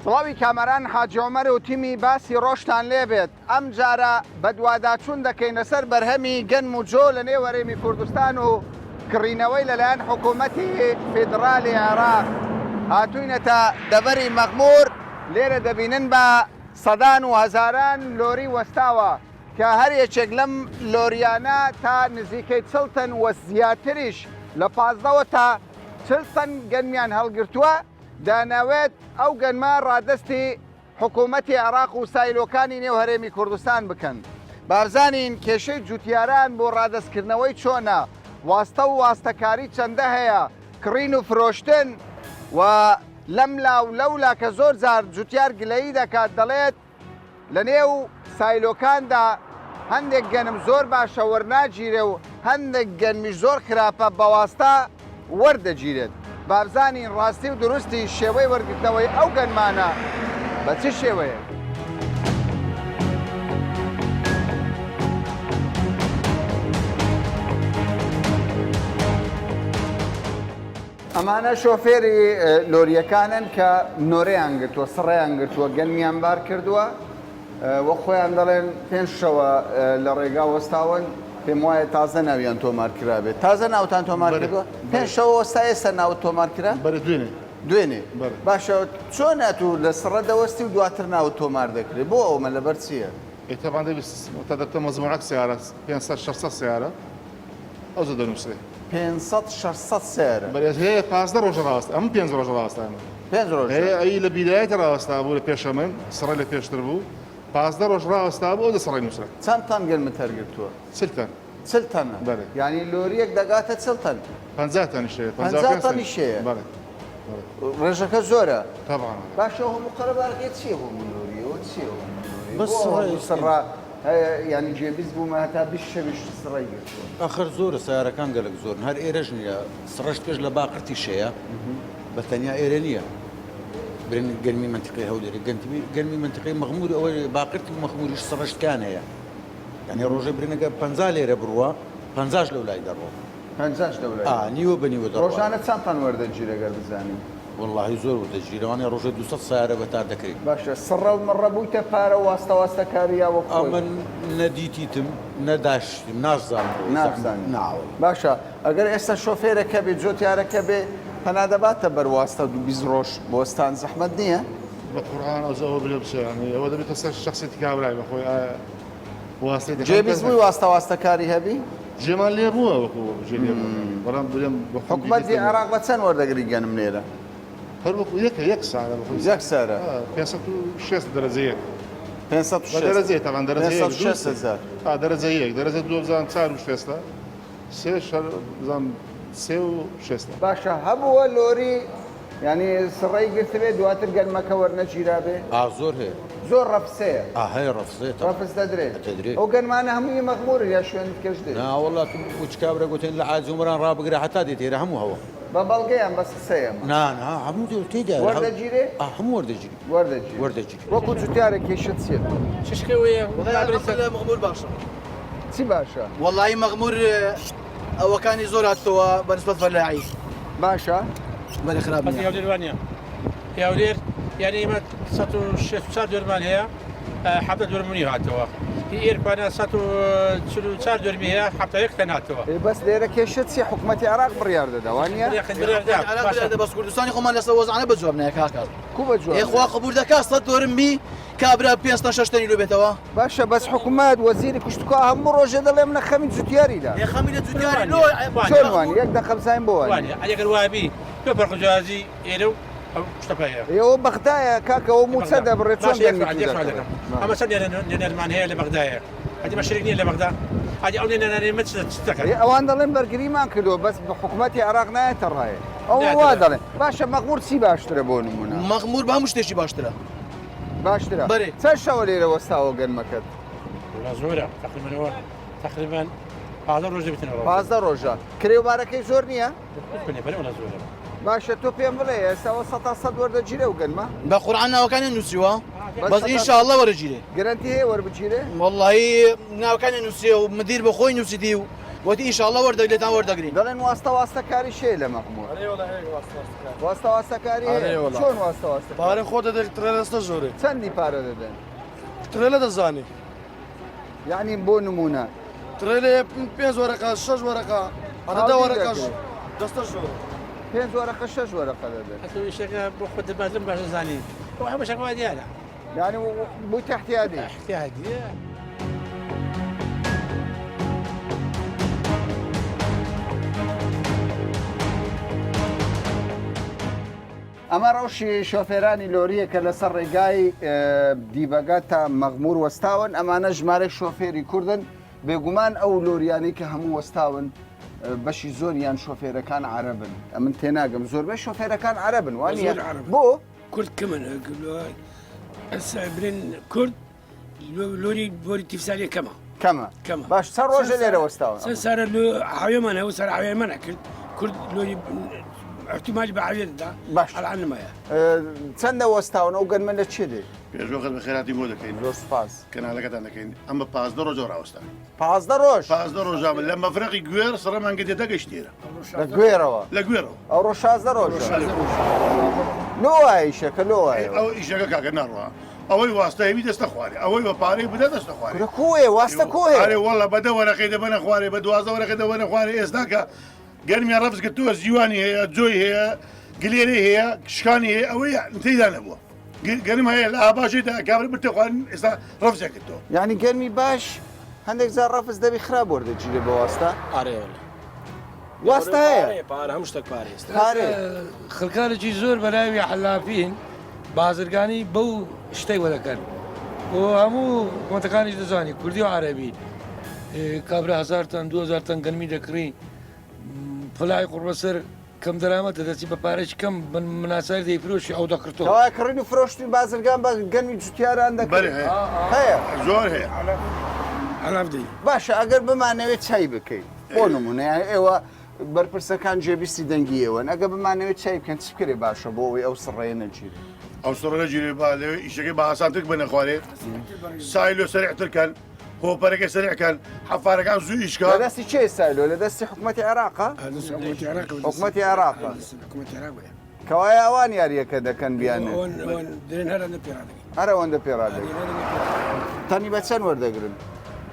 سڵاوی کامەران حاجی عومەر و تیمی باسی ڕۆژتان لێبێت، ئەمجارە بەدواداچوون دەکەینە سەر بەرهەمی گەنم و جۆ لە نێو هەرێمی کوردستان و کڕینەوەی لەلایەن حکوومەتی فیدڕالی عێراق. هاتووینەتە دەڤەری مەخموور، لێرە دەبینن بە سەدان و هەزاران لۆری وەستاوە کە هەر یەکێک لەم لۆریانە تا نزیکەی چڵ تەن و زیاتریش لە پازدەوە تا چل تەن گەنمیان هەڵگرتووە، دەیانەوێت ئەو گەنمە ڕادەستی حکوومەتی عێراق و سایلۆکانی نێو هەرێمی کوردستان بکەن. بابزانین کێشەی جووتیاران بۆ ڕادەستکردنەوەی چۆنە، واستە و واستەکاری چەندە هەیە، کڕین و فرۆشتن و لەملا و لەولا کە زۆر جار جووتیار گلەیی دەکات دەڵێت لە نێو سایلۆکاندا هەندێک گەنم زۆر باشە وەرناگیرێ و هەندێک گەنمیش زۆر خراپە بەواستە وەردەگیرێت. بابزانین ڕاستی و دروستی شێوەی وەرگرتنەوەی ئەو گەنمانە بە چ شێوەیەک؟ ئەمانە شۆفێری لۆرییەکانن کە نۆرەیان گرتووە، سڕەیان گرتووە، گەنمیان بار کردووە، وەک خۆیان دەڵێن پێنج شەوە لە ڕێگا وەستاون، پێم وایە تازە ناویان تۆمار کرابێت. تازە ناوتان تۆمار کردووە؟ پێنج شەوە وەستا ئێستا ناوت تۆمار کرا؟ بەرێ دوێنێ. دوێنێ؟ بەرێ. باشە چۆن ئەتوو لە سڕە دەوەستی و دواتر ناوت تۆمار دەکرێت؟ بۆ ئەومە لەبەر چییە؟ ئێ تەبعەن دەبی تەدەتە مەزموعەک سەیارە 500 600 سەیارە ئەوجە دەنووسرێ. 500 600 سەیارە؟ بەرێ هەیە 15 ڕۆژە ڕاوەستا ئەمن پێنج ڕۆژە ڕاوەستامە. پێنج ڕۆژ هەیە ئەی لە بیدایەتی ڕاوەستا بوو لە پێشە من سڕە لە پێشتر بوو 15 ڕۆژ ڕاوەستا بوو ئەوجە سڕەی نووسرا. چەند تەن گەنمت هەرگرتووە؟ 40 تەن. 40 تەنە؟ بەرێ. یانی لۆرییەک دەگاتە 40 تەن؟ 50 تەنیش هەیە، 55 تەنیش هەیە. بەڵێ. ڕێژەکە زۆرە. تەبعەن. باشە ئەو هەموو قەرەباڵغیە چییە بۆ هەموو لۆرییە؟ ئەوە چییە ئەو هەموو لۆرییە؟ بۆ ئەو هەموو سڕە هەیە یانی جێبیست بوومە هەتا 20 شەویش سڕەی گرتووە. ئاخر زۆرە سەیارەکان گەلەک زۆرن هەر ئێرەش نییە سڕەش پێش لە باقرتیش هەیە بە تەنیا ئێرە نییە برێن گەرمی مەنتیقەی هەولێرە گەنتمی گەرمی مەنتیقەی مەخموور ئەوە باقرتی و مەخمووریش سڕشتکان هەیە یانی ڕۆژێ برێنەکە پەنجا لێرە بڕوا پەنجاش لەو لای دەڕۆ. پەنجاش لەو لای ئا نیوە بە نیوە دەڕوا. ڕۆژانە چەند تەن وەردەگیرێ گەر بزانی؟ وەڵاهی زۆر وەردەگیرێ لەوانەیە ڕۆژێ 200 سەیارە بەتار دەکرێ. باشە سڕە و مڕە بوویتە پارە و واستە واستە کاری یا وەک خۆی؟ ئەمن نە دیتیتم نە داشتم ناشزانم بۆ ناشزانی. نا وەڵا. باشە ئەگەر ئێستا شۆفێرەکە بێ جۆتیارەکە بێ پەنا دەباتە بەر واستە و 20 ڕۆژ وەستان زەحمەت نییە؟ بە قورعان ئەوجا ئەوە برێ بچێ یانی ئەوە دەبێتە سەر شەخسیەتی کابرای بەخۆی ئایا واستەی دەکات جێبیست بووی واستە واستە کاری هەبی؟ جێمان لێ بووە وەکو جێ لێ بووە بەڵام برێم بە خۆم حکومەتی دیتم. عێراق بە چەند وەردەگری گەنم لێرە؟ هەر وەکو یەکە یەک سارە بە خۆی یەک سارە. 560 دەرەجە یەک 560 بە دەرەجە تەبعەن دەرەجە یەک دوو 560 هەزار. ئا دەرەجە یەک دەرەجە دوو بزانم چار و شێستە سێش هەر بزانم سێ و شێستە. باشە هەبووە لۆری یانی سڕەی گرتبێ دواتر گەنمەکە وەرنەگیرابێ؟ ئا زۆر هەیە. زۆر ڕەفسەیە. ئا هەیە ڕەفسەیە تەبعەن. ڕەفس دەدرێ؟ دەدرێ. ئەو گەنمانە هەمووی مەخموورن یا شوێنی دیکەش دێ؟ نا وەڵا تو وچ کابرا گوتێن لە حاجی عومەران ڕابگرە هەتا دێت ئێرە هەموو هەوە. بە بەڵگە یان بەس قسەیە ئەمە؟ نا نا هەموو دێ تێیدایە. وەردەگیرێ؟ ئا هەموو وەردەگیرێ. وەردەگیرێ. وەردەگیرێ. وەکوو جوتیارێک کێشەت چییە تۆ؟ چ شکەوەیە؟ وەڵای الحمدللە مەخموور باشە. چی باشە؟ وەڵایی مەخموور ئەوەکانی زۆر هاتتەوە بە نسبەت فەلاحی. باشە. بەرێ خراپ نیە. هەولێر وانە هەولێر یعنی ئێمە 164 دۆرمان هەیە حەفتە دۆرمونی هاتەوە ئێرپانە 144 دۆرمی هەیە حەفتە یەک تەن هاتەوە. بەس لێرە کێشە چیە حکومەتی عێراق بڕیار دەدا وانە؟ بەس کوردستانی خۆمان لەسەر وەزعانە بە جواب نایە کاکە. کو بە جواب؟ ئێ خوا قبول دەکا 100 دۆرم بی کابرا پێنج تەن شەش تەنی لۆ بێتەوە. باشە بەس حکومەت وەزیری کشتوکاڵ هەموو ڕۆژێ دەڵێ منە خەمی جوتیاریدا. ئێ خەمی لە جوتیاری لۆ چۆن وانی یەک دەقە بزانین بۆ وانی. وانیە ئەگەر وابی تۆ فەرق جیاوازی ئێرە و ئەو شتەکە هەیە. ئێ ئەوە بەغدایە کاکە ئەوە مووچە دەبڕێ چۆن گەنمی تو دەکڕێ. ئەمە چەند نوێنەرمان هەیە لە بەغدایە ئەدی بە شەریک نییە لە بەغدا ئەدی ئەو نوێنەرانەی مە چ دەکەن. ئێ ئەوان دەڵێن بەرگریمان کردووە بەس حکومەتی عێراق نایەتە ڕایێ ئەوە وا دەڵێن باشە مەخموور چی باشترە بۆ نموونە. مەخموور بە هەموو شتێکی باشترە. باشترە بەرێ. چەند شەوە لێرە وەستاوە گەنمەکەت؟ وەڵا زۆرە تەقریبەن ئەوە تەقریبەن 15 ڕۆژ دەبێتنەوە 15 ڕۆژە کرێ و بارەکەی زۆر نییە؟ بنێ بەرێ وەڵا زۆرە باشە تۆ پێم بڵێ ئێستا ئەوە سەتا سەد وەردەگیرێ و گەنمە؟ بە قورعان ناوەکانیان نووسیوە بەس ئینشاءاللە وەرەگیرێ گرەنتی هەیە وەربگیرێ؟ وەڵڵاهی ناوەکانیان نووسیوە و مدیر بە خۆی نووسیتی و. وتی ئینشاڵڵا وەردەگ لێتان وەردەگرین. دەڵێن واستە واستە کاریش هەیە لە مەخموور. ئەرێ وەڵا هەیە واستە واستە کاری. واستە واستە کاری ئەرێ هەیە؟ وەڵا. چۆن واستە واستە کاری؟ پارە خۆت دەدەی تڕێلە دەستە ژۆرێ. چەندی پارە دەدەن؟ تڕێلە دەزانی. یەعنی بۆ نموونە. تڕێلێ پێنج وەرەقە شەش وەرەقە هەتا دە هاودی وەرەقەش دەکرێ. دەستە ژۆرێ. پێنج وەرەقە شەش وەرەقە دەدەن. ئەتۆ ئیشەکە بۆ خۆت دەبات لەم باشە زانی. ئەو هەموو شەکە وا دیارە. یانی بوویتە احتیادی. احتیادی. ئەمە ڕەوشی شۆفێرانی لۆرییە کە لەسەر ڕێگای دیبەگە تا مەغمور وەستاون، ئەمانە ژمارەی شۆفێری کوردن، بێگومان ئەو لۆریانەی کە هەموو وەستاون بەشی زۆریان شۆفێرەکان عەرەبن، ئەمن تێناگەم زۆربەی شۆفێرەکان عەرەبن وانییە؟ بۆ؟ کورد کەمن برێن کورد لۆری بۆری تیفسالیە کەمە کەمە کەمە باش چەند ڕۆژە لێرە وەستاون چەند سارە لۆ حاوێمان هەبوو سەر حاوێمان کرد کورد لۆری احتمالی بە حاوێ دەدا باش الان نمایە چەندە وەستاون ئەو گەنمە لە چێ دێ پێشوەخت بەخێرهاتی بۆ دەکەین زۆر سوپاس کەنالەکەتان دەکەین ئەمە 15 ڕۆژە ڕاوەستان 15 ڕۆژ 15 ڕۆژە لە مەفرەقی گوێر سڕەمان گەدێ دەگەشتێرە لە گوێرەوە لە گوێرەوە ئەوڕۆ 16 ڕۆژە لۆ وایە ئیشەکە لۆ وایە ئەو ئیشەکە کاکە ناڕوا ئەوەی واستە هەبی دەستە خوارێ ئەوەی بە پارەی بدە دەستە خوارێ کورە کوێ واستە کوێ ئەرێ وەڵا بە دە وەرەقەی دەبەنە خوارێ بە 12 وەرەقەی دەبەنە خوارێ ئێستا کە گەرمیان ڕەفز کردووە زیوانی هەیە جۆی هەیە گلێرەی هەیە شکانی هەیە ئەوەی تێدا نەبووە گەرم هەیە لە ئاباشیدا کابرا برتە خوارن ئێستا ڕەفزیان کردەوە یعنی گەرمی باش هەندێک جار ڕەفز دەبی خراپ وەردەگیرێ بە واستە ئارێ وەڵا واستە هەیە پارە هەموو شتێک پارە ئێستا پارێ خەڵکانێکی زۆر بە ناوی حەلافین بازرگانی بەو شتەی وە دەکەن و هەموو حکومەتەکانیش دەزانی کوردی و عەرەبی کابرا هەزار تەن 2000 تەن گەنمی دەکڕی فلای قوڕبەسەر کەم دەرامەتە دەچی بە پارەی کەم مناساری دەیفرۆشی ئەو دەکڕتەوە. کەوایە کڕین و فرۆشتنی بازرگان بە گەنمی جوتیاران دەکرێت؟ بەرێ هەیە. هەیە. زۆر هەیە. عەلاف دەی. باشە ئەگەر بمانەوێت چای بکەین بۆ نمونە یانی ئێوە بەرپرسەکان جێبیستی دەنگی ئێوەن ئەگەر بمانەوێت چای بکەن چ بکرێ باشە بۆ ئەوەی ئەو سڕەیە نەگیرێ؟ ئەو سڕە نەگیرێ با لەوێ ئیشەکەی بە ئاسانتر بنە خوارێ سایلۆ سەریعتر کەن هۆپەرەکە سەریع کەن حەفارەکان زوو ئیش کە. لە دەستی کێ سایلۆ لە دەستی حکومەتی عێراقە؟ حکومەتی عێراقە. کەوایە ئەوان یارییەکە دەکەن بیانێ. هەر ئەوەندە پێ ڕادەگرن. تەنی بە چەند وەردەگرن؟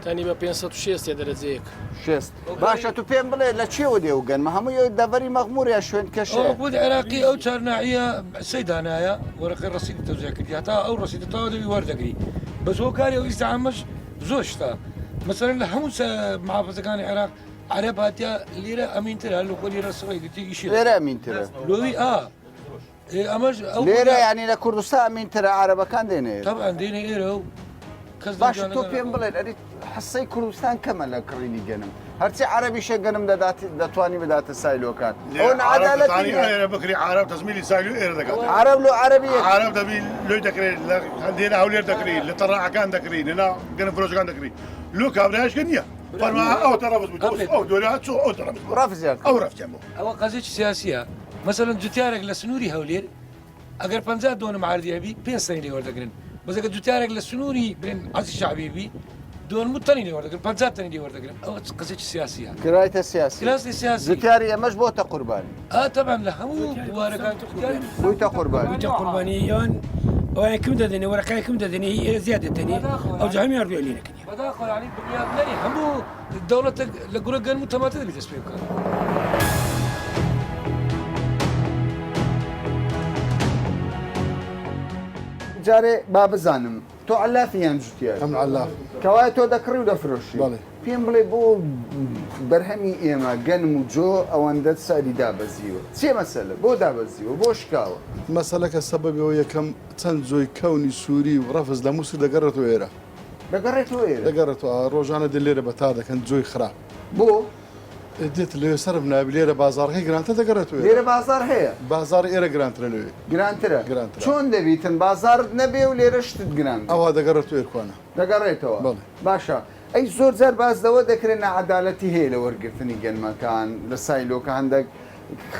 تەنی بە 560 دەرەجەیەک. شێست. باشە تو پێم بڵێ لە چێوە دێ و گەنمە هەمووی ئەو دەڤەری مەخموور یا شوێن کەشێ؟ ئەو حکومەتی عێراقی ئەو چار ناحیە سەی دانایە وەرەقەی ڕەسیدی تەوزیع کردی هەتا ئەو ڕەسیدە تەواو دەبی وەردەگری بەس هۆکاری ئەو ئیزدحامەش زۆر شتە مەسەلەن لە هەموو محافزەکانی عێراق عەرەب هاتیە لێرە ئەمینترە هەر لە خۆ لێرە سڕی گرتی ئیشی لێرە ئەمینترە لۆوی ئا ئەمەش ئەو لێرە یانی لە کوردستان ئەمینترە عەرەبەکان دێنە ئێرە تەبعەن دێنە ئێرە و کەس باشە تۆ پێم بڵێن ئەری حسەی کوردستان کەمە لە کڕینی گەنم هەرچی عەرەبیشە گەنم دەدات دەتوانی بداتە سایلۆکان ئەو نەعەدالەتی نییە ئێرە بکری عەرەب تەزمیلی سایلۆ ئێرە دەکات عەرەب لۆ عەرەبی عەرەب دەبی لۆی دەکرێت لە هەندێ هەولێر دەکری لە تەڕاعەکان دەکری لە ناو گەنم فرۆشەکان دەکری لۆ کابرایشکە نییە فەرما ئەو تەڕەفز بوو ئەو دۆرا چۆ ئەو تەڕەفز بوو ڕەفزیان ئەو ڕەفزیان بوو ئەوە قەزێکی سیاسیە مەسەلەن جوتیارێک لە سنووری هەولێر ئەگەر 50 دۆنم عەردی هەبی پێنج تەنی لێ وەردەگرن بەس ئەگەر جوتیارێک لە سنووری برێن عەزی شەعبی بی دۆنم و تەنی لێ وەردەگرن 50 تەنی لێ وەردەگرن ئەوە چ قەزێکی سیاسیە کرایتە سیاسی کراسی سیاسی جوتیاری ئێمەش بۆتە قوربانی ئا تەبعەن لە هەموو بوارەکان جوتیاری بوویتە قوربانی بوویتە قوربانی ئەوان ئەوان کم دەدەنێ وەرەقای کم دەدەنێ هی ئێرە زیاد دەدەنێ ئەو جا هەمیان ڕوویان لێ نەکردیە بەداخەوە یانی بنیاتنەری هەموو دەوڵەتێک لە گورە گەنم و تەماتە دەبی دەست پێ بکات. جارێ با بزانم تۆ عەلافی یان جوتیاری؟ ئەمن عەلاف. کەوایە تۆ دەکڕی و دەفرۆشی؟ بەڵێ. پێم بڵێ بۆ بەرهەمی ئێمە گەنم و جۆ ئەوەندە سعری دابەزیوە؟ چیە مەسەلە؟ بۆ دابەزیوە؟ بۆ شکاوە؟ مەسەلەکە سەبەبی ئەوە یەکەم چەند جۆی کەونی سووری و ڕەفز لە موسر دەگەڕێتەوە ئێرە. دەگەڕێتەوە ئێرە؟ دەگەڕێتەوە ڕۆژانە دێن لێرە بەتار دەکەن جۆی خراپ. بۆ؟ دێت لەوێ سەرف نابی لێرە بازاڕەکەی گرانتر دەگەڕێتەوە ئێرە. لێرە بازاڕ هەیە؟ بازاڕی ئێرە گرانترە لەوێ. گرانترە؟ گرانترە. چۆن دەبیتن بازاڕت نەبێ و لێرە شتت گران بێ؟ ئەوها دەگەڕێتەوە ئێرکوانە. دەگەڕێتەوە؟ بەڵێ. باشە ئەی زۆر جار باس لەوە دەکرێت ناعەدالەتی هەیە لە وەرگرتنی گەنمەکان لە سایلۆکە هەندەک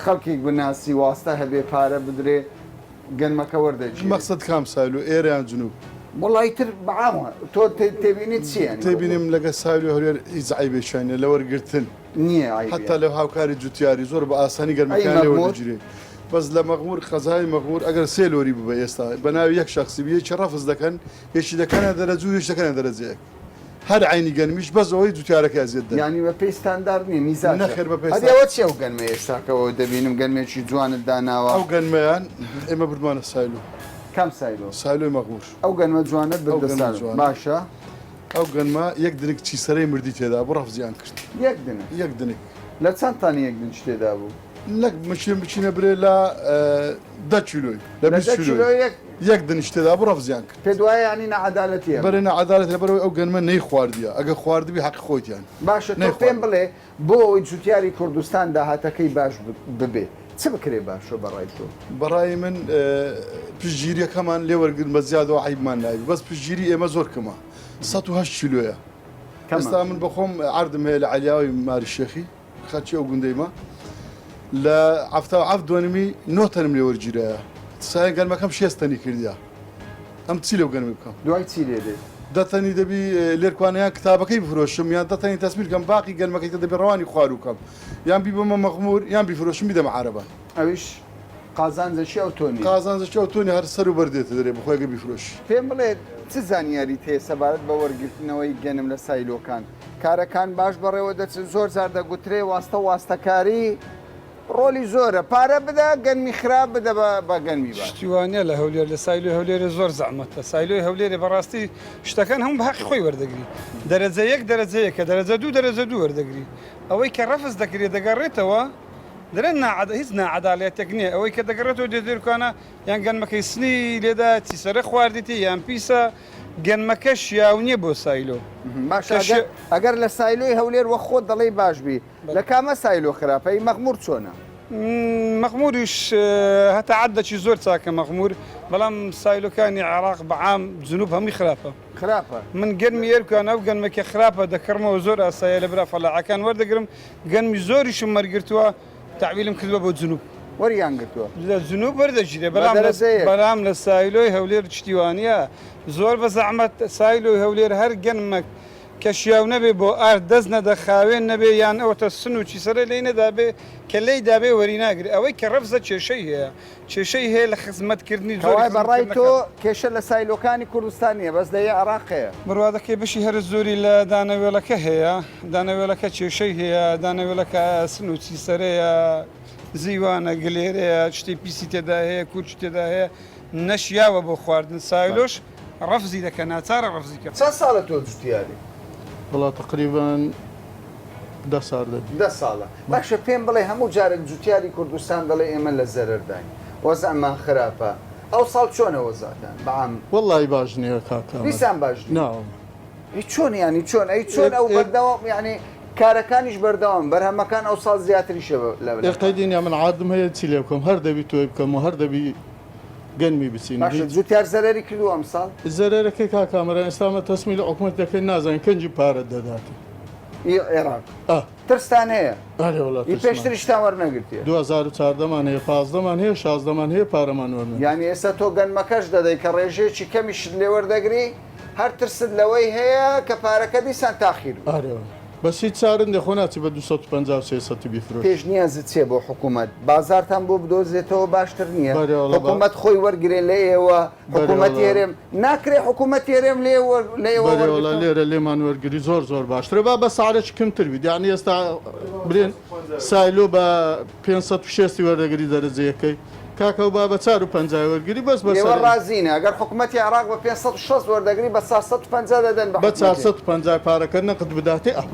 خەڵکێک بناسی واستە هەبێ پارە بدرێ گەنمەکە وەردەگیرێ. مەقسەد کام سایلۆ ئێرە یان جنوب؟ وەڵا ئیتر بەعامە تۆ تێبینیت چیە یانی؟ تێبینیم لەگە سایلۆی هەولێر هیچ عەیبێکیان نیە لە وەرگرتن نیە عەیبیان حەتا لە هاوکاری جوتیاری زۆر بە ئاسانی ئەی گەرمەکەیان لێ مەغمور؟ وەردەگیرێ بەس لە مەغمور قەزای مەغمور ئەگەر سێ لۆری ببە ئێستا بە ناوی یەک شەخسی بی یەکی ڕەفز دەکەن یەکی دەکەنە دەرەجە و یەکی دەکەنە دەرەجەیەک هەر عەینی گەنمیش بەس ئەوەی جوتیارەکە ئەزیەت دەن. یانی بە پێی ستاندارد نیە میزاجە. نەخێر بە پێی ئەدی ئەوە چیە ئەو گەنمەی ئێستا کە ئەوە دەبینم گەنمێکی جوانت داناوە؟ ئەو گەنمەیان ئێمە بردمانە سایلۆ. کام سایلۆ؟ سایلۆی مەغمور. ئەو گەنمە جوانەت ئەو بردە گەنمە سایلۆ جوانە. باشە. ئەو گەنمە یەک دنک چیسەرەی مردی تێدا بوو ڕەفزیان کرد. یەک دنک؟ یەک دنک. لە چەند تەن یەک دنک تێدا بوو؟ نەک مچین بچینە برێ لە دە کیلۆی لە لە 20 دە کیلۆی کیلۆ یەک یەک دنیش تێدا بوو ڕەفزیان کرد. پێت وایە یانی ناعەدالەتیە؟ بەرێ ناعەدالەتە لەبەرئەوەی ئەو گەنمە نەیخواردیە ئەگەر خواردبی حەقی خۆیتیان باشە تۆ پێم نەیخواردیە. بڵێ بۆ ئەوەی جوتیاری کوردستان داهاتەکەی باش ببێ چ بکرێ باشە بەڕای تۆ؟ بەڕای من پشتگیریەکەمان لێ وەرگرن بە زیادەوە عەیبمان نابی بەس پشتگیری ئێمە زۆر کەمە 108 کیلۆیە کەمە. ئێستا من بەخۆم عەردم هەیە لە عەلیاوی ماری شێخی خەلکی ئەو گوندەیمە لە 77 دۆنمی نۆ تەنم لێ وەرگیرایە سایە گەنمەکەم شێست تەنی کردیە ئەم چی لەو گەنمی بکەم؟ دوای چی لێ دێ؟ دە تەنی دەبی لێرکوانە یان کتابەکەی بفرۆشم یان دە تەنی تەسمیل کەم باقی گەنمەکەی تر دەبی ڕەوانی خواروو کەم یان بیبەمە مەخموور یان بیفرۆشم بیدەمە عارەبان. ئەویش قازانجەکی ئەوتۆ نییە. قازانجەکی ئەوتۆ نییە هەر سەر و بەر دێتە دەرێ بەخۆی ئەگەر بیفرۆشی. پێم بڵێ چ زانیاریت هەیە سەبارەت بە وەرگرتنەوەی گەنم لە سایلۆکان؟ کارەکان باش بەڕێوە دەچن؟ زۆر جار دەگوترێ واستە و واستەکاری ڕۆلی زۆرە پارە بدە گەنمی خراپ بدە بە گەنمی باش. شتی وا نیە لە هەولێر لە سایلۆی هەولێرێ زۆر زەعمەتە سایلۆی هەولێرێ بەڕاستی شتەکان هەموو بە هەقی خۆی وەردەگری دەرەجە یەک دەرەجە یەکە دەرەجە دوو دەرەجە دوو وەردەگری ئەوەی کە ڕەفز دەکرێ دەگەڕێتەوە دەرێن ناعەد هیچ ناعەدالەتێک نییە ئەوەی کە دەگەڕێتەوە دێ دێرکانە یان گەنمەکەی سنی لێدا چیسەرە خواردیتی یان پیسە گەنمەکە شیاو نییە بۆ سایلۆ باشە ئەگەر لە سایلۆی هەولێر وەک خۆت دەڵێی باش بی لە کامە سایلۆ خراپە ئی مەخمور چۆنە؟ مەخموریش هەتا عەدەکی زۆر چاکە مەخمور بەڵام سایلۆکانی عێراق بە عام جنوب هەمووی خراپە. خراپە. من گەنمی ئێرکان ئەو گەنمە کە خراپە دەکڕمەوە زۆر ئاسایە لە برا فەلاحەکان وەردەگرم گەنمی زۆریشم وەرگرتووە تەعویلم کردووە بۆ جنوب. وەریان گرتووە؟ لە جنوب وەردەگیرێ بەڵام بەڵام لە سایلۆی هەولێر شتی وا نییە زۆر بە زەحمەت سایلۆی هەولێر هەر گەنمەک کە شیاو نەبێ بۆ ئارد دەست نەدە خاوێن نەبێ یان ئەوەتە سن و چیسەرە لێی نەدابێ کە لێی دابێ وەری ناگرێ ئەوەی کە ڕەفزە کێشەی هەیە کێشەی هەیە لە خزمەت کردنی جۆری کەوایە بە خزمەت ڕای تۆ کردنەکان. کێشە لە سایلۆکانی کوردستان نییە بەس لە ی عێراق هەیە؟ بڕوا دەکەی بەشی هەرە زۆری لە دانەوێڵەکە هەیە دانەوێڵەکە کێشەی هەیە دانەوێڵەکە سن و چیسەرەیە زیوانە گلێرەیە شتی پیسی تێدا هەیە کورچی تێدا هەیە نەشیاوە بۆ خواردن سایلۆش ڕەفزی دەکە ناچارە ڕەفزی کە. چەند ساڵە تۆ جوتیاری؟ وەڵا تەقریبەن دە سار دەبی. دە ساڵە. باشە پێم بڵێ هەموو جارێک جوتیاری کوردستان دەڵێ ئێمە لە زەرەرداین وەزعمان خراپە ئەوساڵ چۆنە وەزعتان بە عام؟ وەڵاهی باش نییە کاک کامەران. دیسان باش نییە؟ نا وەڵا. ئەی چۆن یانی چۆن ئەی چۆن ئەو بەردەوام یانی کارەکانیش بەردەوام بەرهەمەکان ئەوساڵ زیاتریشە لە ئێ قەیدی نییە من عادم هەیە چی لێ بکەم هەر دەبی تۆی بکەم و هەر دەبی گەنمی بچینی باشە هیچ. جوتیار زەرەری کردووە ئەمساڵ؟ زەرەرەکەی کاک کامەران ئێستا ئەمە تەسمیلی حکومەت دەکەین نازانین کەنجی پارەت دەداتێ. ئی عێراق ئا. ترستان هەیە؟ ئەرێ وەڵا ئی ترسمان. پێشتریشتان وەرنەگرتیە؟ 2014 مان هەیە 15 مان هەیە 16 مان هەیە پارەمان وەرنەگرت. یانی ئێستا تۆ گەنمەکەش دەدەی کە ڕێژەیەکی کەمیشت لێ وەردەگری هەر ترست لەوەی هەیە کە پارەکە دیسان تاخیر بێ. ئەرێ وەڵا. بەس هیچ چارە نیە خۆ ناچی بە 250 و 300 بیفرۆشی. پێشنیازت چیە بۆ حکومەت؟ بازارتان بۆ بدۆزێتەوە باشتر نیە؟ بەرێ وەڵا با. حکومەت خۆی وەرگرێ لە ئێوە، بەرێ حکومەتی وەڵا. هەرێم، ناکرێ حکومەتی هەرێم لێ لە ئێوە بەرێ وەڵا وەرگرتەوە؟ لێرە لێمان وەرگری زۆر زۆر باشترە با بە سعرێکی کمتر بیت یانی ئێستا برێن سایلۆ بە 560 وەردەگری دەرەجە یەکەی کاکە و با بە چار و پەنجای وەرگری بەس بە ئێوە سەر ڕازینە ئەگەر حکومەتی عێراق بە 560 وەردەگری بە 450 دەدەن بە بە حکومەتی؟ 450 پارەکە نەقد بداتێ ئا.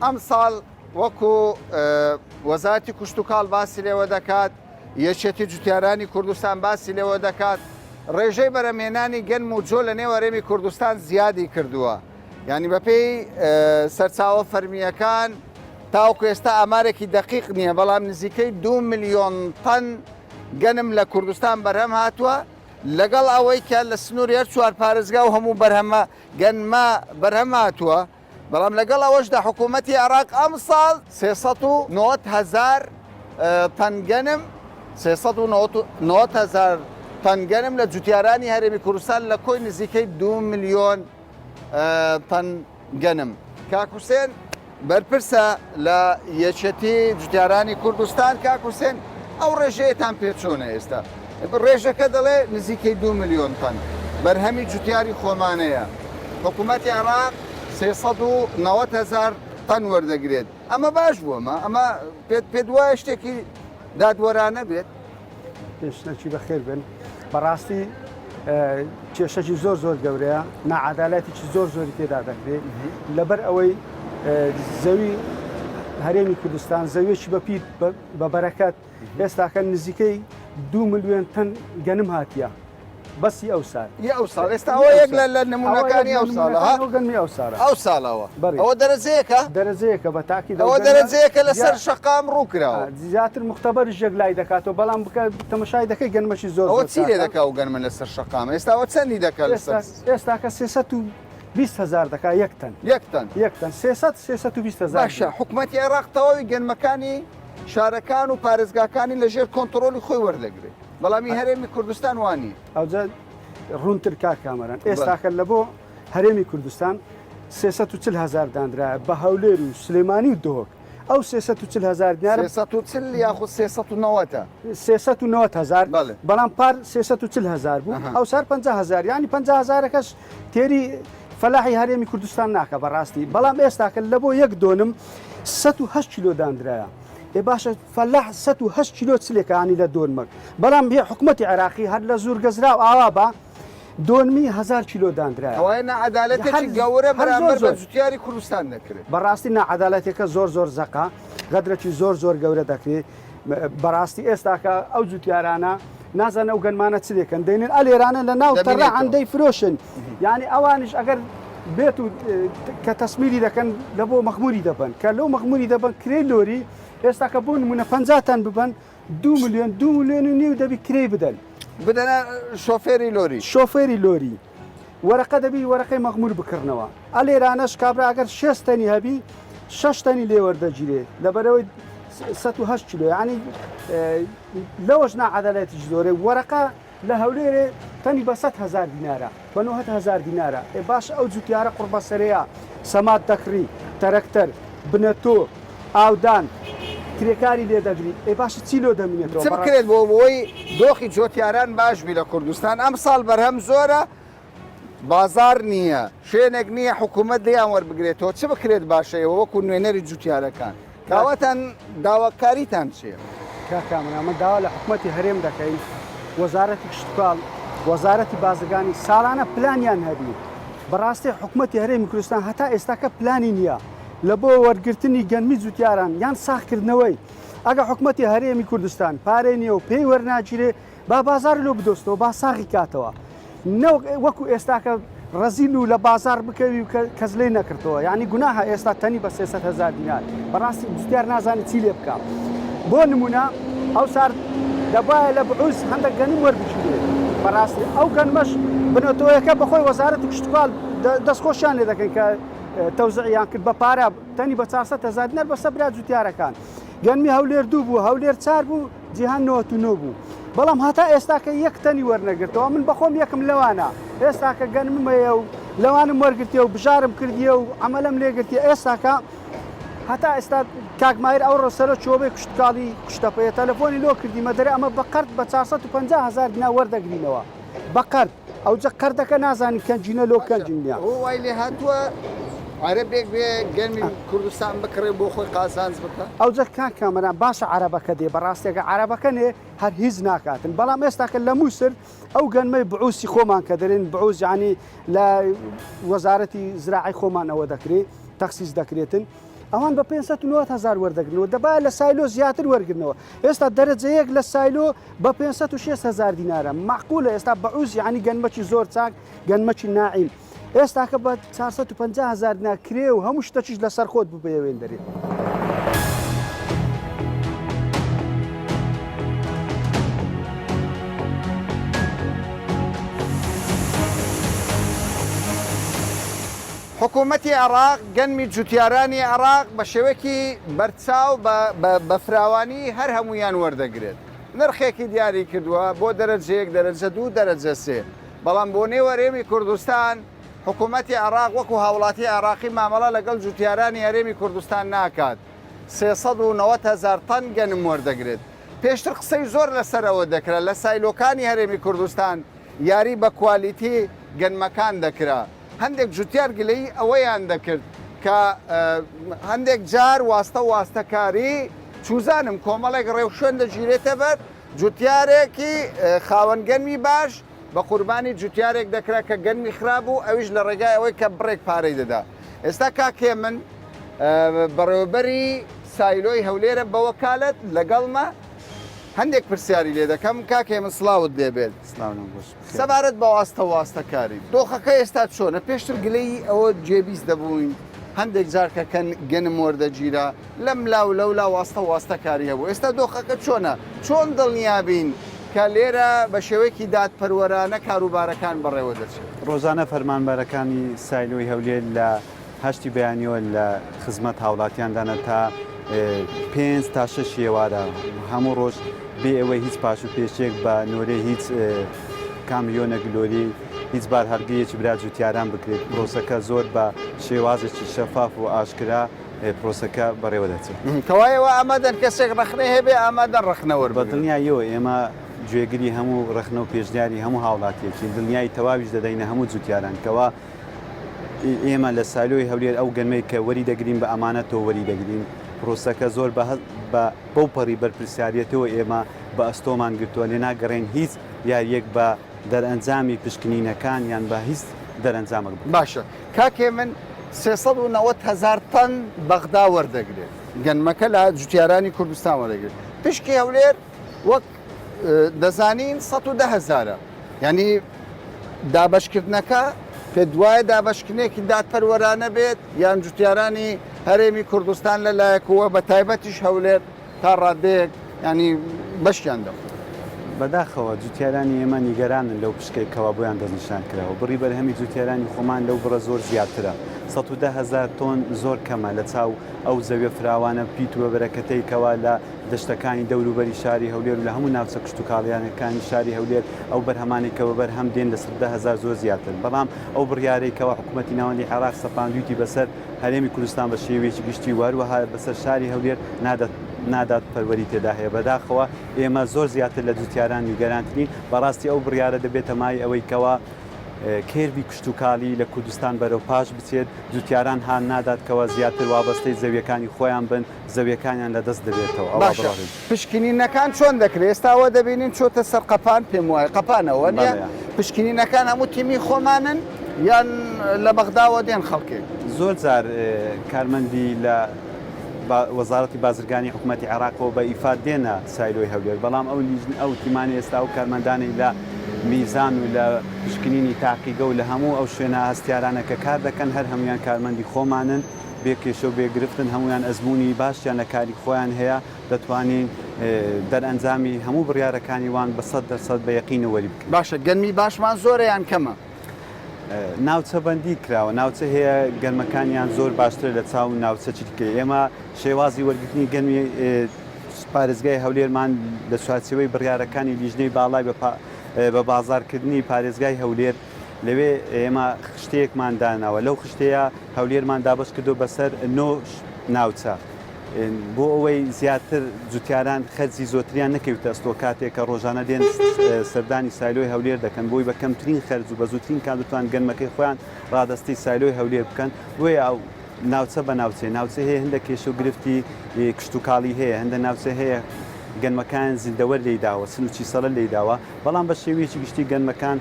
ئەمساڵ وەکو وەزارەتی کشتوکاڵ باسی لێوە دەکات، یەکێتی جوتیارانی کوردستان باسی لێوە دەکات، ڕێژەی بەرهەمهێنانی گەنم و جۆ لە نێو هەرێمی کوردستان زیادی کردووە. یانی بەپێی سەرچاوە فەرمییەکان تاوەکو ئێستا ئامارێکی دەقیق نییە، بەڵام نزیکەی دوو ملیۆن تەن گەنم لە کوردستان بەرهەم هاتووە، لەگەڵ ئەوەی کە لە سنووری هەر چوار پارێزگا و هەموو بەرهەمە گەنمە بەرهەم هاتووە. بەڵام لەگەڵ ئەوەشدا حکوومەتی عێراق ئەمساڵ 390 هەزار تەن گەنم 390 هەزار تەن گەنم لە جوتیارانی هەرێمی کوردستان لە کۆی نزیکەی 2 ملیۆن تەن گەنم. کاک حوسێن بەرپرسە لە یەکێتی جوتیارانی کوردستان. کاک حوسێن ئەو ڕێژەیەتان پێ چۆنە ئێستا؟ ڕێژەکە دەڵێ نزیکەی 2 ملیۆن تەن بەرهەمی جوتیاری خۆمانەیە. حکوومەتی عێراق 390 هەزار تەن وەردەگرێت. ئەمە باش بوو ئەمە ئەمە پێت پێت وایە شتێکی دادوەرانە بێت؟ پێشنەکی بەخێر بن بەڕاستی کێشەکی زۆر زۆر گەورەیە ناعادالەتێکی زۆر زۆری تێدا دەکرێت لەبەر ئەوەی زەوی هەرێمی کوردستان زەویەکی بەپیت بە بەرەکەت ئێستاکە نزیکەی دو ملیۆن تەن گەنم هاتیە بەسی ئەو سال. ی ئەو ساڵ ئێستا ئەوە یەک لە لە نمونەکانی ئەو ساڵە ها ئەو گەنمی ئەو ساڵە ئەو ساڵەوە ئەوە دەرەجەیەکە دەرەجەیەکە بە تاکی ئەوە دەرەجەیەکە لەسەر شەقام ڕوو کراوە زیاتر مختبەرش یەک لای دەکاتەوە بەڵام بکە تەمەشای دەکەی گەنمەشی زۆر ئەوە چی لێ دەکا و گەنمە لەسەر شەقام ئێستا ئەوە چەندی دەکا لەسەر ئێستا کە 320 هزار دەکا یەک تەن یەک تەن یەک تەن 300 320 هزار باشە حکومەتی عێراق تەواوی گەنمەکانی شارەکان و پارێزگاکانی لەژێر کۆنتڕۆلی خۆی وەردەگرێت بەڵام ئی هەرێمی کوردستان وا نییە. ئەوجا ڕوونتر کاک کامەران ئێستاکە لە بۆ هەرێمی کوردستان 340 هزار دانرایە بە هەولێر و سلێمانی و دهۆک ئەو 340 هزار دینار 340 یاخود 390 390 هزار بەڵام پار 340 هزار بوو ئەو سار 50 هزار ینی 50 هزارەکەش تێری فەلاحی هەرێمی کوردستان ناکە بەڕاستی بەڵام ئێستاکە لە بۆ یەک دۆنم 108 کیلۆ دانرایە ئێ باشە فەلاح 108 کیلۆ چ لێکە انی لە دۆنمەک بەڵام هێ حکومەتی عێراقی هەر لە زور گەزراو ئاوا بە دۆنمی هزار کیلۆ دانرایە. ئەوە ناعەدالەتێکی گەورە بەرامبەر بە جوتیاری کوردستان دەکرێت. بەڕاستی ناعەدالەتێکە زۆر زۆر زەقە غەدرەکی زۆر زۆر گەورە دەکرێت بەڕاستی ئێستاکە ئەو جوتیارانە نازانن ئەو گەنمانە چ دەکەن دێنن ئەلێرانە لە ناو تەڕە عەندەی فرۆشن یعنی ئەوانیش ئەگەر بێت و کە تەسمیری دەکەن لە بۆ مەخموری دەبن کە لەو مەخموری دەبن کرێ لۆری ئێستا کە بۆ نمونە 50 تەن ببن دو ملیۆن دو ملیۆن و نیو دەبی کرێی بدەن بدەنە شۆفێری لۆری شۆفێری لۆری وەرەقە دەبی وەرەقەی مەغمور بکڕنەوە ئەلێرانەش کابرا ئەگەر شێست تەنی هەبی شەش تەنی لێ وەردەگیرێ لەبەرەوەی 108 کیلۆ یعنی لەوەش ناعەدالەتیش زۆرێ وەرەقە لە هەولێرێ تەنی بە 100 هزار دینارە بە 90 هزار دینارە ئێ باش ئەو جوتیارە قوڕبەسەرەیە سەمات دەکڕی تەرەکتەر بنەتۆ ئاودان کرێکاری لێ دەگری ئێ باشە چی لۆ دەمینێتەوە چ بکرێت بۆ ئەوەی دۆخی جۆتیاران باش بی لە کوردستان ئەمساڵ بەرهەم زۆرە بازاڕ نییە شوێنێک نییە حکوومەت لێیان وەربگرێتەوە چ بکرێت باشە ئێوە وەکو نوێنەری جوتیارەکان داواتان داواکاریتان چییە؟ کاک کامەران من داوا لە حکومەتی هەرێم دەکەین وەزارەتی کشتوکاڵ وەزارەتی بازرگانی ساڵانە پلانیان هەبی بەڕاستی حکومەتی هەرێمی کوردستان هەتا ئێستاکە پلانی نییە لە بۆ وەرگرتنی گەنمی جوتیاران یان ساغکردنەوەی ئەگە حکومەتی هەرێمی کوردستان پارەی نییە و پێی وەرناگیرێ با بازاڕی لۆ بدۆستەوە با ساغی کاتەوە نەوەک وەکو ئێستاکە ڕەزیل و لە بازاڕ بکەوی و کەس لێی نەکردەوە یعنی گوناهە ئێستا تەنی بە 300 هزار دینار بەڕاستی جوتیار نازانێت چی لێ بکا بۆ نمونە ئەو سار دەبایە لە بعوز هەندێک گەنم وەربگیرێت بەڕاستی ئەو گەنمەش بنەتەوەیەکە بەخۆی وەزارەتی کشتوکاڵ دەستخۆشیان لێ دەکەن کە تەوزعیان کرد بە پارە تەنی بە 400 هزار دینار بەسە برا جوتیارەکان گەنمی هەولێر دوو بوو هەولێر چار بوو جیهان 99 بوو بەڵام هەتا ئێستاکە یەک تەنی وەرنەگرتەوە من بەخۆم یەکم لەوانە ئێستاکە گەنمم هەیە و لەوانم وەرگرتیە و بژارم کردیە و عەمەلەم لێگرتیە ئێستاکە هەتا ئێستا کاک ماهیر ئەوڕۆ سەرۆک شۆبەی کشتوکاڵی کوشتەپەیە تەلەفۆنی لۆ کردیمە دەرێ ئەمە بە قەرد بە 450 هەزار دینار وەردەگرینەوە بە قەرد ئەوجە قەردەکە نازانین کەنجینە لۆ کەنجین نیە. هۆ وای لێ هاتووە عەرەبێک بێ گەرمی کوردستان بکڕێ بۆ خۆی قازانج بکا. ئەوجە کاک کامەران باشە عەرەبەکە دێ بەڕاستی ئەگەر عەرەبەکە نێ هەر هیچ ناکاتن بەڵام ئێستاکە لە موسر ئەو گەنمەی بعوسی خۆمان کە دەرێن بعوس یانی لە وەزارەتی زراعی خۆمان ئەوە دەکرێ تەخسیس دەکرێتن ئەوان بە 590 هزار وەردەگرنەوە دەبا لە سایلۆ زیاتر وەرگرنەوە ئێستا دەرەجە یەک لە سایلۆ بە 506 هزار دینارە معقولە ئێستا بەعوز یعنی گەنمەکی زۆر چاک گەنمەکی ناعیم ئێستاکە بە 450 هزار دینار کرێ و هەموو شتەکیش لەسەر خۆت ببەیەوێن دەرێ. حکوومەتی عێراق گەنمی جوتیارانی عێراق بە شێوەیەکی بەرچاو بە فراوانی هەر هەموویان وەردەگرێت. نرخێکی دیاری کردووە بۆ دەرەجە یەک، دەرەجە دوو، دەرەجە سێ، بەڵام بۆ نێو هەرێمی کوردستان حکوومەتی عێراق وەکو هاوڵاتی عێراقی مامەڵە لەگەڵ جوتیارانی هەرێمی کوردستان ناکات، 390 هەزار تەن گەنم وەردەگرێت. پێشتر قسەی زۆر لەسەر ئەوە دەکرا لە سایلۆکانی هەرێمی کوردستان یاری بە کوالیتی گەنمەکان دەکرا، هەندێک جوتیار گلەیی ئەوەیان دەکرد کە هەندێک جار واستە و واستەکاری چوزانم کۆمەڵێک ڕێوشوێن دەگیرێتە بەر، جوتیارێکی خاوەن گەنمی باش بە قوربانی جوتیارێک دەکرا کە گەنمی خراپ بوو ئەویش لە ڕێگای ئەوەی کە بڕێک پارەی دەدا. ئێستا کاک هێمن بەڕێوەبەری سایلۆی هەولێرە بە وەکالەت لەگەڵمە هەندێک پرسیاری لێ دەکەم کاک هێمن سڵاوت لێ بێت. سڵاو لەم خۆش. سەبارەت بە واستە واستەکاری دۆخەکە ئێستا چۆنە؟ پێشتر گلەیی ئەوە جێبیست دەبووین هەندێک جار کە کەن گەنم وەردەگیرا لەم لا و لەولا واستە واستەکاری هەبوو ئێستا دۆخەکە چۆنە؟ چۆن دڵنیابین کە لێرە بە شێوەیەکی دادپەروەرانە کاروبارەکان بەڕێوە دەچێت؟ ڕۆژانە فەرمانبەرەکانی سایلۆی هەولێر لە هەشتی بەیانیەوە لە خزمەت هاوڵاتیاندانە تا پێنج تا شەش ئێوارە هەموو ڕۆژ بێ ئەوەی هیچ پاش و پێشێک بە نۆرەی هیچ کامیۆنێک لۆری هیچ بارهەڵگرێکی برا جوتیاران بکرێت پرۆسەکە زۆر بە شێوازێکی شەفاف و ئاشکرا پرۆسەکە بەڕێوە دەچێت. کەوایە وا ئامادەن کەسێک ڕەخنەی هەبێ ئامادەن ڕەخنە بە وەربگرن. دڵنیاییەوە ئێمە گوێگری هەموو ڕەخنە و پێشنیاری هەموو هاوڵاتیەکین، دڵنیایی تەواویش دەدەینە هەموو جوتیاران کەوا ئێمە لە سایلۆی هەولێر ئەو گەنمەی کە وەری دەگرین بە ئەمانەتەوە وەری دەگرین، پرۆسەکە زۆر بە بەو پەڕی بەرپرسیاریەتەوە ئێمە بە ئەستۆمان گرتووە، لێ ناگەڕێین هیچ یارییەک بە دەرئەنجامی پشکنینەکان یان بە هیچ دەرئەنجامەک بکەین. باشە کاک هێمن 390 هەزار تەن بەغدا وەردەگرێت، گەنمەکە لە جوتیارانی کوردستان وەردەگرێت، پشکی هەولێر وەک دەزانین 110 هەزارە، یانی دابەشکردنەکە پێت وایە دابەشکردنێکی دادپەروەرانە بێت یان جوتیارانی هەرێمی کوردستان لە لایەکەوە بە تایبەتیش هەولێر تا ڕادەیەک ینی بەشیان دەخۆن؟ بەداخەوە جوتیارانی ئێمە نیگەرانن لەو پشکەی کەوا بۆیان دەستنیشان کراوە. بڕی بەرهەمی جوتیارانی خۆمان لەو بڕە زۆر زیاترە. 110 هەزار تۆن زۆر کەمە لە چاو ئەو زەویە فراوانە پیت و بەبەرەکەتەی کەوا لە دەشتەکانی دەوروبەری شاری هەولێر و لە هەموو ناوچە کشتوکاڵییەکانی شاری هەولێر ئەو بەرهەمانەی کە بەبەرهەم دێن لە 110 هەزار زۆر زیاترن. بەڵام ئەو بڕیارەی کەوا حکوومەتی ناوەندی عێراق سەپاندوویتی بەسەر هەرێمی کوردستان بە شێوەیەکی گشتی و هەروەها بەسەر شاری هەولێر نادادپەروەری تێدا هەیە. بەداخەوە ئێمە زۆر زیاتر لە جوتیاران نیگەرانترین. بەڕاستی ئەو بڕیارە دەبێتە مایەی ئەوەی کەوا کێرڤی کشتوکاڵی لە کوردستان بەرەو پاش بچێت، جوتیاران هان نادات کەوا زیاتر وابەستەی زەویەکانی خۆیان بن، زەویەکانیان لە دەست دەبێتەوە. ئەوا باشە بەڕێز. پشکنینەکان چۆن دەکرێت؟ ئێستا ئەوە دەبینین چۆتە سەر قەپان، پێم وایە قەپانە وانیە؟ بەڵێ. پشکنینەکان هەموو تیمی خۆمانن یان لە بەغداوە دێن خەڵکێک؟ زۆر جار کارمەندی لە وەزارەتی بازرگانی حکومەتی عێراقەوە بە ئیفاد دێنە سایلۆی هەولێر، بەڵام ئەو لیژنە ئەو تیمانەی ئێستا ئەو کارمەندانەی لە میزان و لە پشکنینی تاقیگە و لە هەموو ئەو شوێنە هەستیارانە کە کار دەکەن هەر هەموویان کارمەندی خۆمانن، بێ کێشە و بێ گرفتن، هەموویان ئەزموونی باشیان لە کاری خۆیان هەیە، دەتوانین دەرئەنجامی هەموو بڕیارەکانی وان بە 100% بە یەقینەوە وەری بگرین. باشە گەنمی باشمان زۆرە یان کەمە؟ ناوچەبەندی کراوە، ناوچە هەیە گەنمەکانیان زۆر باشترە لە چاو ناوچەکی دیکە، ئێمە شێوازی وەرگرتنی گەنمی پارێزگای هەولێرمان لە چوارچێوەی بڕیارەکانی لیژنەی باڵای بە بازاڕکردنی پارێزگای هەولێر لەوێ ئێمە خشتەیەکمان داناوە، لەو خشتەیە هەولێرمان دابەش کردووە بەسەر نۆ ناوچە بۆ ئەوەی زیاتر جوتیاران خەرجی زۆتریان نەکەوتە ئەستۆ کاتێک کە ڕۆژانە دێن سەردانی سایلۆی هەولێر دەکەن بۆی بە کەمترین خەرج و بە زووترین کات بتوان گەنمەکەی خۆیان ڕادەستی سایلۆی هەولێر بکەن بۆیە ئەو ناوچە بە ناوچەیە ناوچە هەیە هەندێک کێشە و گرفتی کشتوکاڵی هەیە هەندە ناوچە هەیە گەنمەکان زیندەوەر لێیداوە سن و چیسەڵە لێیداوە بەڵام بە شێوەیەکی گشتی گەنمەکان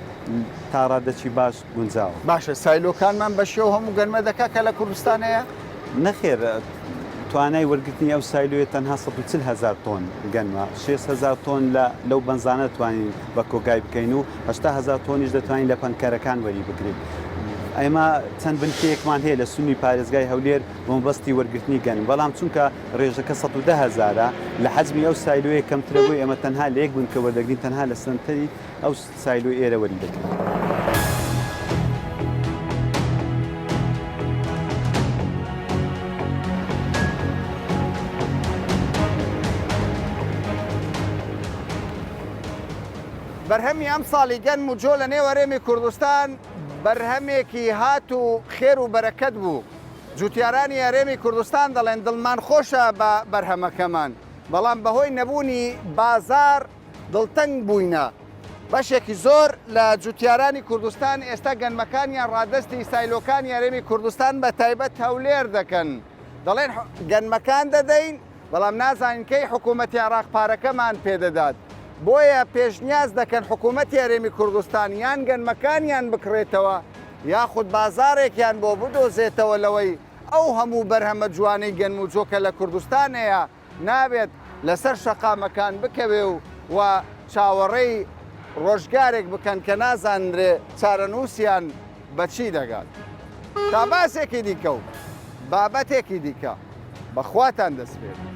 تا ڕادەکی باش گونجاوە. باشە سایلۆکانمان بە شێو هەموو گەنمە دەکا کە لە کوردستان هەیە؟ نەخێر توانای وەرگرتنی ئەو سایلۆیە تەنها 140 هەزار تۆن گەنمە، 60 هەزار تۆن لە لەو بەنزانە دەتوانین بە کۆگای بکەین و 80 هەزار تۆنیش دەتوانین لە پەنکەرەکان وەری بگرین. ئێمە چەند بنکەیەکمان هەیە لە سنووری پارێزگای هەولێر بە مەبەستی وەرگرتنی گەنم، بەڵام چونکە ڕێژەکە 110 هەزارە لە حەجمی ئەو سایلۆیە کەمترە بۆیە ئێمە تەنها لە یەک بنکە وەردەگرین تەنها لە سەنتەری ئەو سایلۆی ئێرە وەری دەگرین. بەرهەمی ئەمساڵی گەنم و جۆ لە نێو هەرێمی کوردستان بەرهەمێکی هات و خێر و بەرەکەت بوو. جوتیارانی هەرێمی کوردستان دەڵێن دڵمان خۆشە بە بەرهەمەکەمان، بەڵام بەهۆی نەبوونی بازاڕ دڵتەنگ بووینە. بەشێکی زۆر لە جوتیارانی کوردستان ئێستا گەنمەکانیان ڕادەستی سایلۆکانی هەرێمی کوردستان بە تایبەت هەولێر دەکەن. دەڵێن گەنمەکان دەدەین، بەڵام نازانین کەی حکوومەتی عێراق پارەکەمان پێدەدات. بۆیە پێشنیاز دەکەن حکوومەتی هەرێمی کوردستان یان گەنمەکانیان بکڕێتەوە یاخود بازاڕێکیان بۆ بدۆزێتەوە لەوەی ئەو هەموو بەرهەمە جوانەی گەنم و جۆ کە لە کوردستان هەیە نابێت لەسەر شەقامەکان بکەوێ و و چاوەڕێی ڕۆژگارێک بکەن کە نازانرێ چارەنووسیان بە چی دەگات. تا باسێکی دیکە و بابەتێکی دیکە بە خواتان دەسپێرم.